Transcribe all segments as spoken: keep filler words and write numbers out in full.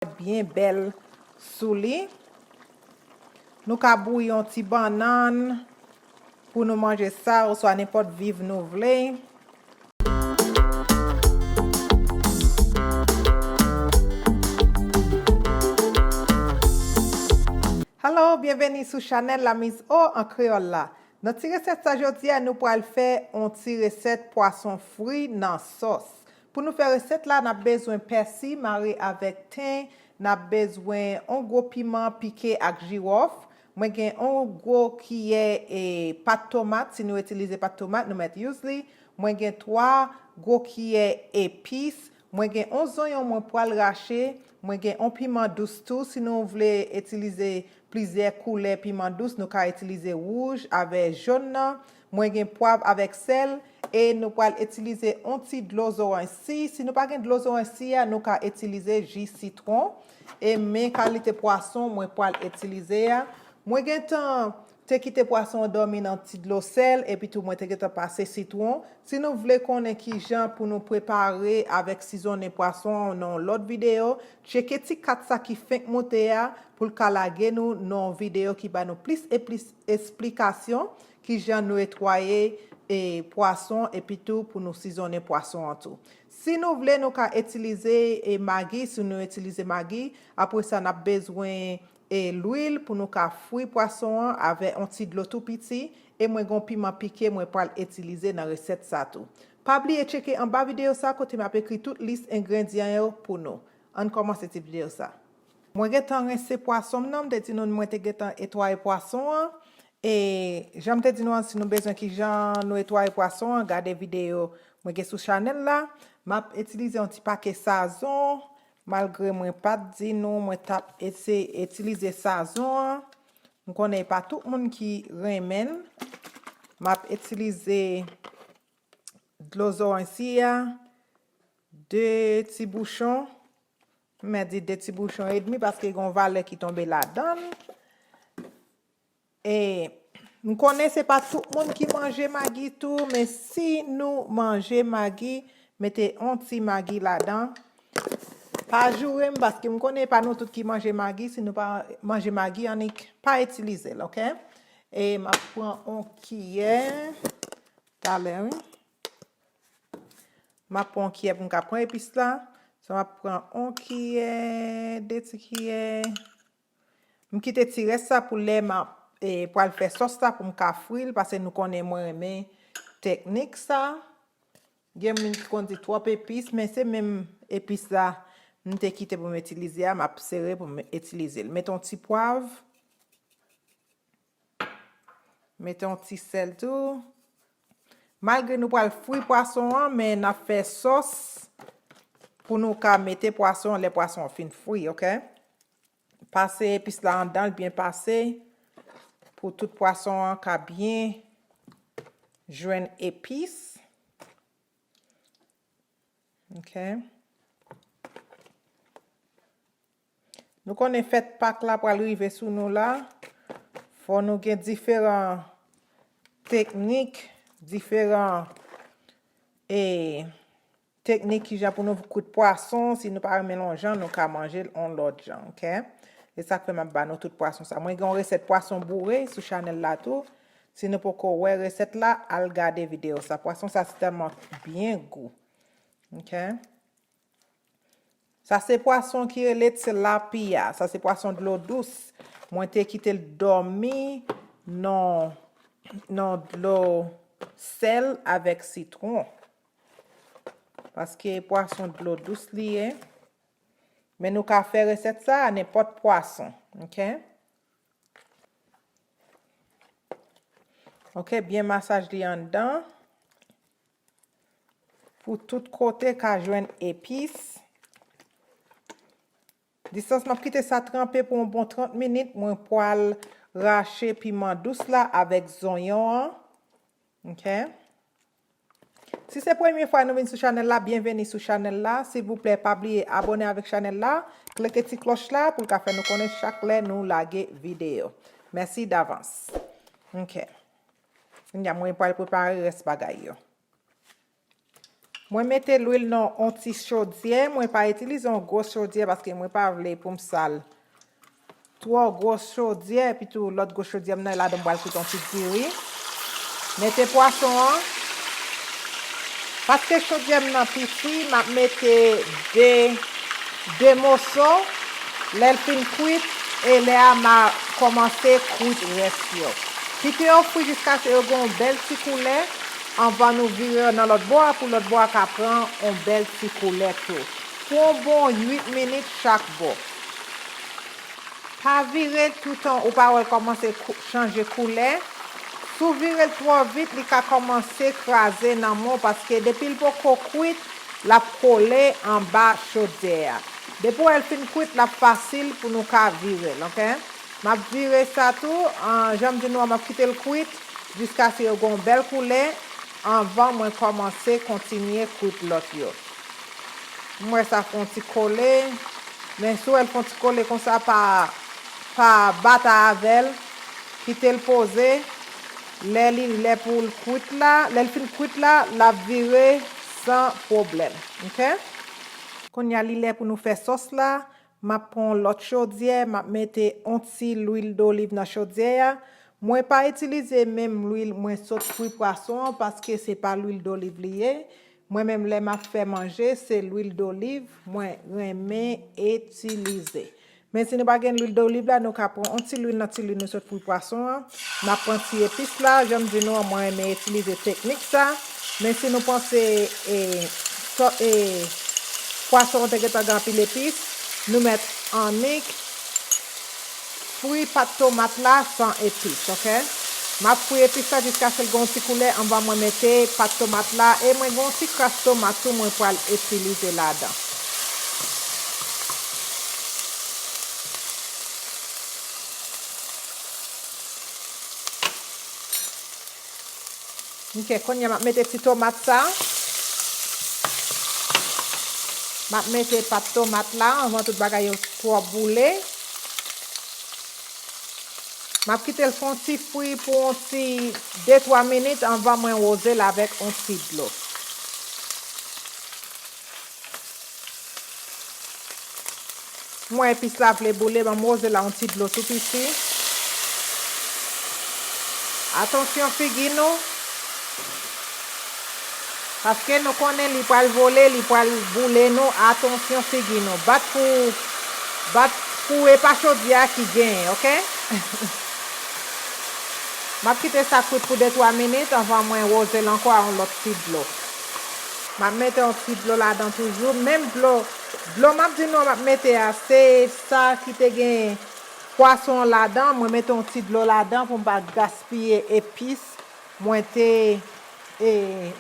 byen bèl sou li. Nou ka bouyi yon ti bannann pou nou manje sa, oswa nenpòt viv nou vle. Hello, byenveni sou chanèl La Mise Au an kreyòl la. Nan ti resèt sa jodi a, nou pral fè yon ti resèt pwason fri nan sòs. Pou nou fè resèt la, n ap bezwen pèsi mare avèk ten, n ap bezwen yon gwo piman pike ak jiwòf. Mwen gen yon gwo kiyè e pat tomat, si nou itilize pat tomat, nou mèt use li. Mwen gen twa gwo kiyè epis. Mwen gen yon zonyon mwen pral rache. Mwen gen yon piman dous tou. Si nou vle itilize plizyè koulè piman dous, nou ka itilize wouj avè jòn nan. Mwen gen pwav avèk sèl. E nou pral itilize yon ti dlo zoranj si. Si nou pa gen dlo zoranj si a, nou ka itilize ji sitwon. E men kalite pwason mwen pral itilize a. Mwen gentan te kite pwason an dòmi nan ti dlo sèl, epi tou mwen te gentan pase sitwon. Si nou vle konnen kijan pou nou prepare avèk sizonnen pwason an nan yon lòt videyo, tcheke ti kat sa ki fenk moute a pou l ka lage nou nan yon videyo ki ba nou plis e plis esplikasyon kijan nou netwaye e pwason, epi tou pou nou sizonnen pwason an tou. Si nou vle, nou ka itilize e magi, si nou itilize magi, apre sa n ap bezwen e lwil pou nou ka fri pwason an avè yon ti dlo tou piti, e mwen gen yon piman pike mwen pral itilize nan resèt sa tou. Pa bliye tcheke anba videyo sa kote m ap ekri tout lis engredyan yo pou nou. Ann kòmanse ti videyo sa. Mwen gentan rense pwason m nan, m te di nou mwen te gentan netwaye pwason an. E jan m te di nou an, si nou bezwen kijan nou netwaye pwason an, gade videyo mwen gen sou chanèl la. M ap itilize yon ti pake sazon, malgre mwen pa t di nou mwen t ap eseye itilize sazon an. M konnen e pa tout moun ki renmen l. M ap itilize dlo zoranj si a, de ti bouchon. M mèt di de ti bouchon edmi paske gen yon valè ki tonbe ladan l. E m konnen se pa tout moun ki manje magi tou, men si nou manje magi, mete yon ti magi ladan. Pa joure m paske m konnen e pa nou tout ki manje magi. Si nou pa manje magi, annik pa itilize l, oke? E m ap pran yon kiyè talè, wi. M ap pran yon kiyè pou m ka pran epis la. So, m ap pran yon kiyè, de ti kiyè. M kite ti rès sa pou lè m ap, e, pral fè sòs la pou m ka fri l, paske nou konnen mwen renmen teknik sa. Gen moun ki konn di twòp epis, men se menm epis la m te kite pou m itilize a, m ap sere pou m itilize l. Mete yon ti pwav. Mete yon ti sèl tou. Malgre nou pral fri pwason an, men n ap fè sòs pou nou ka mete pwason an lè pwason an fin fri, oke? Pase epis la anndan l byen pase pou tout pwason an ka byen jwenn epis. Oke. Nou konnen fèt Pak la pral rive sou nou la. Fò nou gen diferan teknik, diferan, e, teknik kijan pou nou kwit pwason. Si nou pa renmen l yon jan, nou ka manje l yon lòt jan, oke? E sa k fè m ap ba nou tout pwason sa. Mwen gen yon resèt pwason boure sou chanèl la tou. Si nou poko wè resèt la, al gade videyo sa. Pwason sa se tèlman byen gou. Oke? Sa se pwason ki rele tilapia. Sa se pwason dlo dous. Mwen te kite l dòmi nan, nan dlo sèl avèk sitwon. Paske pwason dlo dous li ye. Men nou ka fè resèt sa a nenpòt pwason. Oke? Oke, byen masaj li anndan. Pou tout kote ka jwenn epis. Distans m ap kite sa tranpe pou yon bon trant minit, mwen pral rache piman dous la avèk zonyon an. Oke. Si se premye fwa nou vin sou chanèl la, byenveni sou chanèl la. Silvouplè, pa bliye abòne avèk chanèl la, klike ti klòch la pou l ka fè nou konnen chak lè nou lage videyo. Mèsi davans. Oke. Kounye a, mwen pral prepare rès bagay yo. Mwen mete lwil nan yon ti chodyè. Mwen pa itilize yon gwo chodyè paske mwen pa vle pou m sal twò gwo chodyè, epi tou lòt gwo chodyè m nan, ladan m pral kwit yon ti diri. Mete pwason an. Paske chodyè m nan piti, m ap mete de, de moso. Lè l fin kwit, e lè a m a kòmanse kwit rès yo. Kite yo fri jiskaske yo gen yon bèl ti koulè anvan nou vire yo nan lòt bò a, pou lòt bò a ka pran yon bèl ti koulè tou. Pou yon bon uit minit chak bò. Pa vire l toutan ou pa wè l kòmanse kou- chanje koulè. Si w vire l twò vit, li ka kòmanse kraze nan men w, paske depi l poko kwit, l ap kole anba chodyè a. Depi w wè l fin kwit, l ap fasil pou nou ka vire l, oke? M ap vire sa tou, an, jan m di nou an, m ap kite l kwit jiskaske yo gen yon bèl koulè anvan mwen kòmanse kontinye kwit lòt yo. M wè sa fè yon ti kole, men si w wè l fè yon ti kole konsa, pa, pa batay avè l, kite l poze. Lè li lè pou l kwit la, lè l fin kwit la, l ap vire san pwoblèm. Oke? Kounye a, li lè pou nou fè sòs la. M ap pran yon lòt chodyè, m ap mete yon ti lwil doliv nan chodyè a. Mwen pa itilize menm lwil mwen sot fri pwason an, paske se pa lwil doliv li ye. Mwen menm, lè m ap fè manje, se lwil doliv mwen renmen itilize. Men si nou pa gen lwil doliv la, nou ka pran yon ti lwil nan ti lwil nou sot fri pwason an. M ap pran ti epis la, jan m di nou an, mwen renmen itilize teknik sa. Men si nou panse, e, sò- e, pwason an te gentan gen anpil epis, nou mèt annik fri pat tomat la san epis, oke? M ap fri epis la jiskaske l gen yon ti koulè anvan mwen mete pat tomat la, e mwen gen yon ti kras tomat tou mwen pral itilize ladan. Ok, kounye a m ap mete ti tomat sa. M ap mete pat tomat la anvan tout bagay yo twò boule. M ap kite l fè yon ti fri pou yon ti de twa minit anvan mwen woze l avèk yon ti dlo. M wè epis la vle boule, ban m woze la yon ti dlo tou piti. Atansyon figi nou. Paske nou konnen li pral vole, li pral boule nou. Atansyon figi nou. Bat pou, bat pou e pa chodyè a ki genyen, ok? M ap kite sa kwit pou de twa minit anvan mwen woze l ankò a yon lòt ti dlo. M ap mete yon ti dlo ladan toujou. Menm dlo, dlo m ap di nou m ap mete a, se sa ki te gen pwason an ladan. Mwen mete yon ti dlo ladan pou m pa gaspiye epis mwen te, e,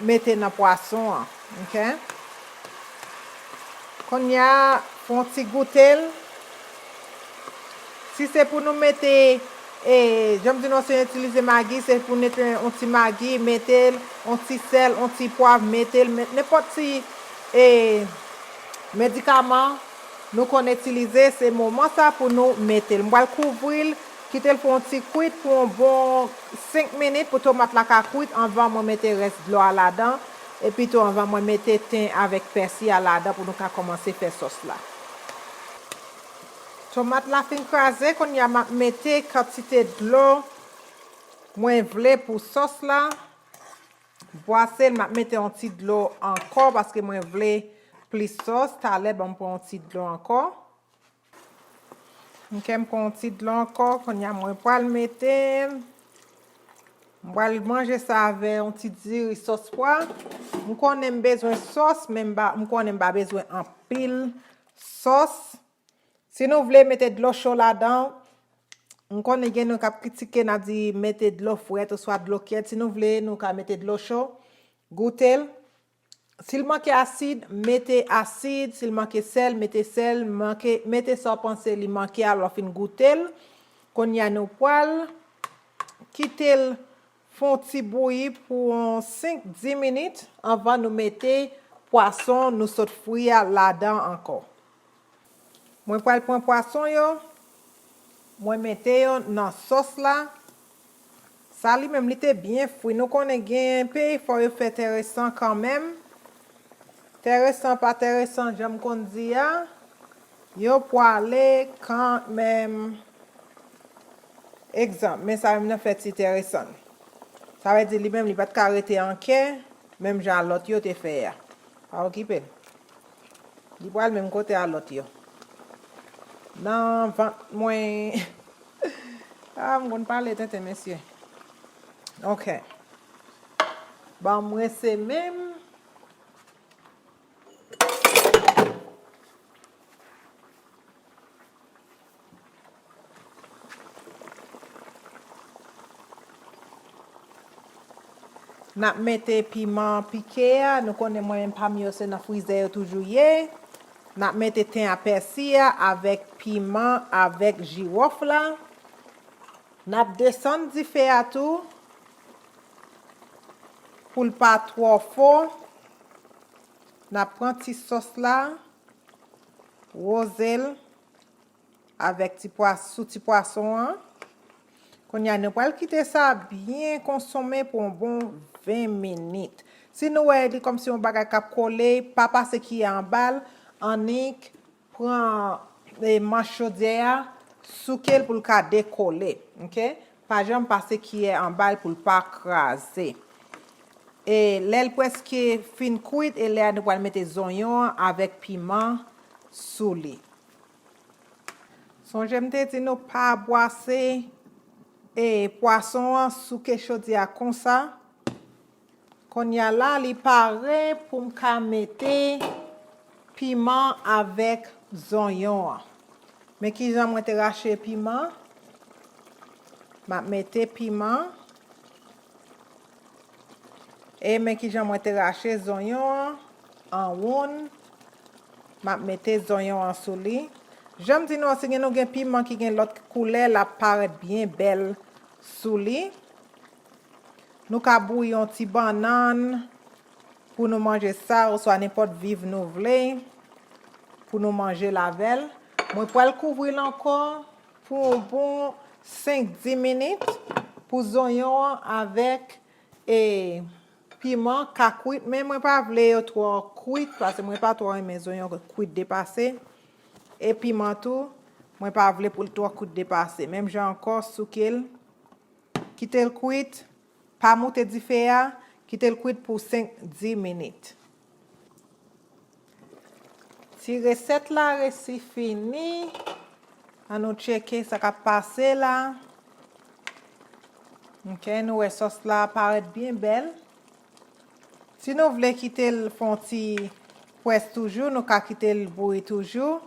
mete nan pwason an. Ok? Kounye a, fè yon ti goute l. Si se pou nou mete, e, jan m di nou, si nou itilize magi, se pou mete yon ti magi, mete l, yon ti sèl, yon ti pwav, mete l, men- nenpòt ti, e, medikaman nou konn itilize, se moman sa pou nou mete l. M pral kouvri l, kite l pou yon ti kwit pou yon bon senk minit pou tomat la ka kwit anvan mwen mete rès dlo a ladan, epi tou anvan mwen mete ten avèk pèsi a ladan pou nou ka kòmanse fè sòs la. Tomat la fin kraze, kounye a m ap mete kantite dlo mwen vle pou sòs la. Bwase l, m ap mete yon ti dlo ankò paske mwen vle plis sòs. Talè, ban m pran yon ti dlo ankò. Ok, m pran yon ti dlo ankò. Kounye a, mwen pral mete, m pral manje sa avè yon ti diri sòs pwa. M konnen m bezwen sòs, men m pa, m konnen m pa bezwen anpil sòs. Si nou vle mete dlo cho ladan, m konnen gen nou k ap kritike n ap di mete dlo frèt oswa dlo kyèd. Si nou vle, nou ka mete dlo cho. Goute l. Si l manke asid, mete asid. Si l manke sèl, mete sèl. Manke, mete sa w panse li manke a lè w fin goute l. Kounye a, nou pral kite l fè yon ti bouyi pou yon senk, dis minit anvan nou mete pwason nou sot fri a ladan ankò. Mwen pral pran pwason yo, mwen mete yo nan sòs la. Sa li menm, li te byen fri. Nou konnen gen peyi fò yo fè enteresan kanmenm. Tèresan pa tèresan, jan m konn di a, yo pwale kanmenm. Egzanp, men sa menm nan fè ti tèresan. Sa vle di li menm li pa t ka rete an kè, menm jan a lòt yo te fè a. Pa okipe l. Li pral menm kote a lòt yo. Nan vant mwen. Ah, m konn pale tenten, mesye. Ok. Ban m rense men m. N ap mete piman pike a, nou konnen mwen menm pa m yo se nan frizè yo toujou ye. N ap mete ten a pèsi a avèk piman, avèk jiwòf la. N ap desann dife a tou pou l pa twò fò. N ap pran ti sòs la, woze l avèk ti pwa-, sou ti pwason an. Kounye a, nou pral kite sa byen konsonmen pou yon bon ven minit. Si nou wè li kòmsi yon bagay k ap kole, pa pase kiyè anba l, annik pran, e, manch chodyè a, souke l pou l ka dekole, ok? Pa janm pase kiyè anba l pou l pa kraze. E lè l prèske fin kwit, e lè a nou pral mete zonyon an avèk piman sou li. Sonje m te di nou pa bwase, e, pwason an, souke chodyè a konsa. Kounye a la, li pare pou m ka mete piman avèk zonyon an. Men kijan mwen te rache piman. M ap mete piman. E men kijan mwen te rache zonyon an an wonn. M ap mete zonyon an sou li. Jan m di nou an, si gen nou gen piman ki gen lòt koulè, l ap parèt byen bèl sou li. Nou ka bouyi yon ti bannann pou nou manje sa, oswa nenpòt viv nou vle pou nou manje l avè l. Mwen pral kouvri l ankò pou yon bon senk dis minit pou zonyon an avèk, e, piman ka kwit, men mwen pa vle yo twò kwit, paske mwen pa twò renmen zonyon kwit depase. E piman tou, mwen pa vle pou l twò kwit depase. Menm jan ankò, souke l, kite l kwit, pa moute dife a, kite l kwit pou senk dis minit. Ti resèt la resi fini. An nou tcheke sa k ap pase la. Ok, nou wè sòs la parèt byen bèl. Si nou vle kite l fè yon ti pwès toujou, nou ka kite l bouyi toujou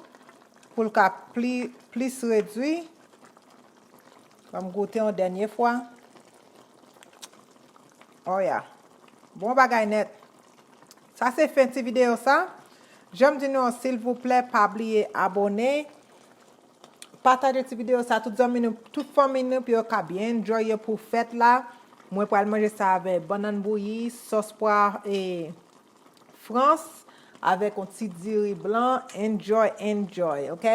pou l ka pli, plis redui. Ban m goute yon dènye fwa. Oh yeah. Bon bagay nèt. Sa se fen ti videyo sa. Jan m di nou an, silvouplè, pa bliye abòne. Pataje ti videyo sa tout zanmi nou, tout fanmi nou, pou yo ka byen enjoy yo pou fèt la. Mwen pral manje sa avèk bannann bouyi, sòs pwa, e, Frans, avèk yon ti diri blan. Enjoy, enjoy, ok?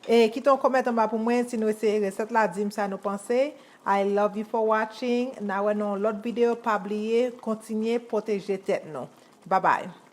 E kite yon kòmantè anba pou mwen si nou eseye resèt la, di m sa nou panse. I love you for watching. N a wè nan yon lòt videyo, pa bliye, kontinye pwoteje tèt nou. Bye bye.